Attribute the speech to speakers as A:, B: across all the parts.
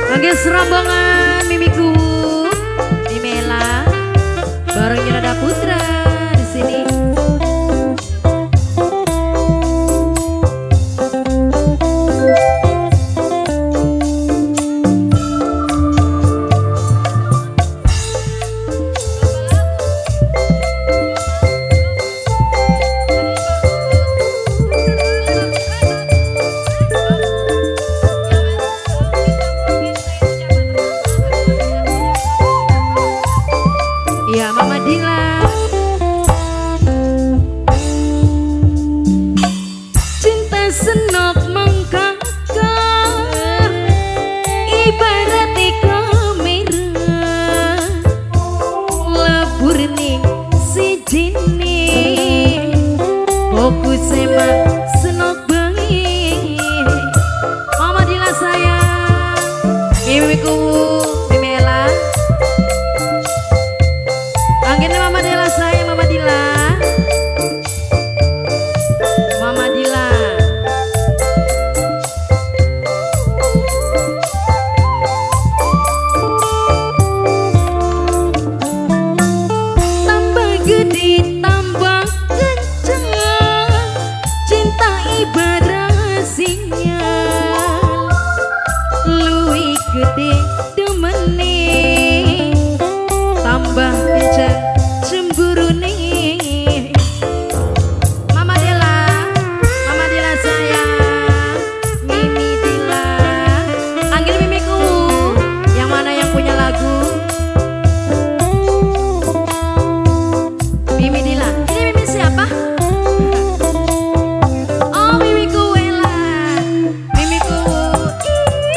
A: Kangge serombongan Mimiku, Mimela, bareng Yonada Putra di sini. Ya, Mama Dila. Cinta senok mengkangkang, ibarat kamera, lebur ning sijine, fokus emang senok bengi. Mama Dila sayang, mimiku Mimela. Panggilnya Mama Dila sayang, Mama Dila. Mama Dila. Tambah gede tambah kenceng, cinta ibarat sinyal, luwih gede demene, tambah kenceng cemburu nih. Mama Dila, Mama Dila sayang, Mimi Dila. Panggil Mimiku, yang mana yang punya lagu? Mimi Dila. Ini Mimi siapa? Oh, Mimiku Ella. Mimiku,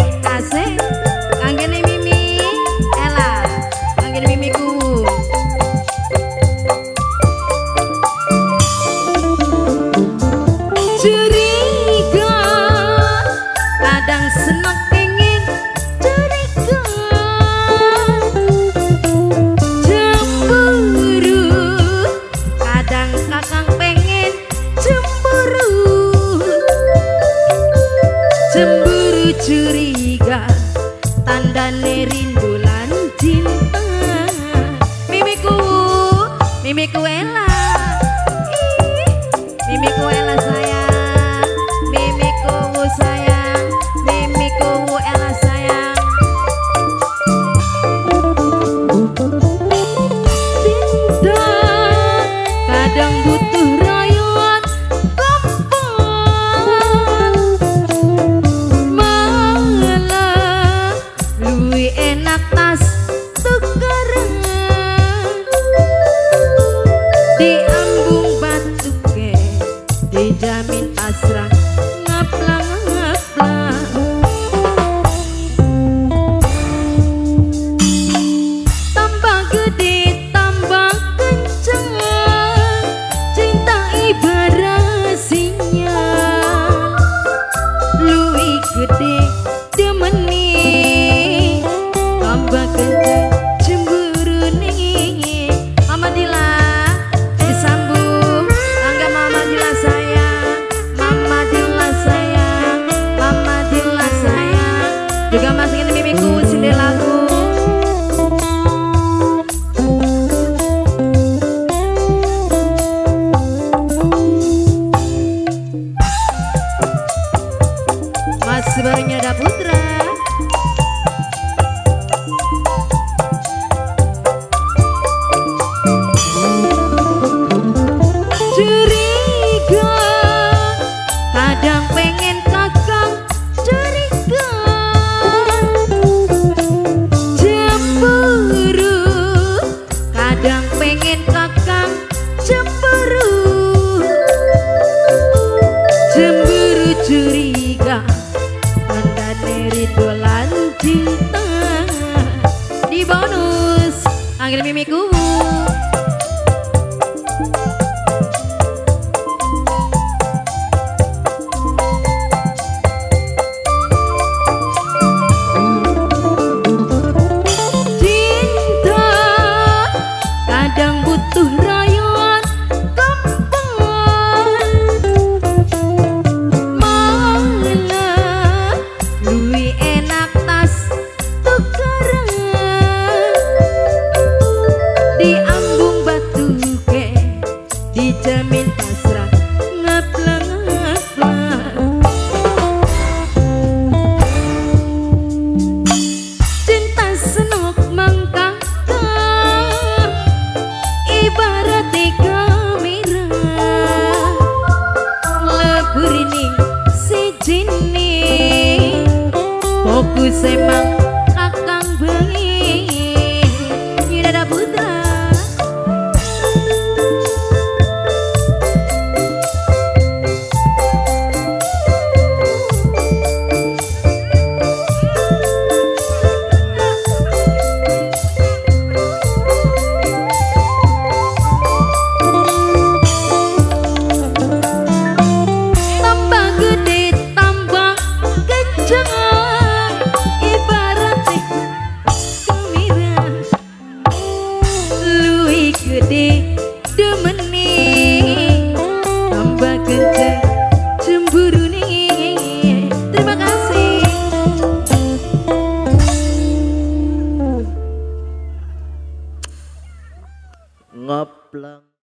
A: ih, asik. Panggil Mimi Ella. Panggil Mimiku. Curiga, kadang senang pengen curiga, cemburu, kadang kakang pengen cemburu, cemburu curiga, tandane rindu lan cinta. Mimiku, Mimiku Ella. Ih, Mimiku Ella sayang, Mimiku sayang, Mimiku Ella sayang. Cinta kadang butuh rayuan kapan, malah luwih enak tas tukaran, diambung batuke dijamin pasrah ngaplang ngaplang. Tambah gede tambah kenceng, cinta ibarat sinyal, luwih gede demene, tambah kenceng cemburu nih. Mama Dila disambung, angga Mama Dila sayang, Mama Dila sayang, Mama Dila sayang. Juga masukin mimiku sini lagu. Masih bareng Yonada Putra. Curiga, kadang pengen kakang curiga, cemburu, kadang pengen kakang cemburu, cemburu curiga, tandane rindu lan cinta. Di bonus, panggil Mimiku. Cinta kadang butuh rayuan kapan, malah luwih enak tas Dijamin pasrah ngaplang-ngaplang. Cinta senok mangkaka ibarat kamera lebur ini sijine fokus emang kakang bengi Yudada Putra. Tambah gede tambah kenceng ibarat kamera luwih gede demene.